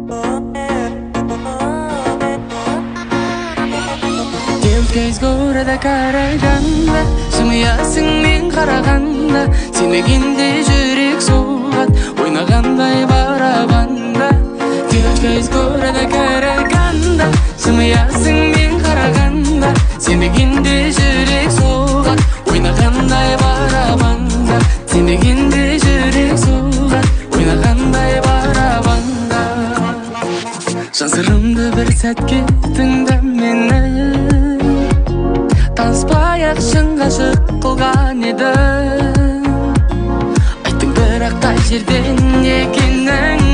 Девушка из города Караганда, жымиясың мен қарағанда, сенбегенде жүрек соғады, ойнағандай барабанда. Девушка из города Караганда, жымиясың мен қарағанда, сенбегенде жүрек соғады, ойнағандай барабанда. Сенбегенде жүрек соғады, ойнағандай барабанда. Жан сырымды бір сәтке тыңда мені. Таныспай ақ шын ғашық қылған едің. Айттың бірақ қай жерден екеніңді.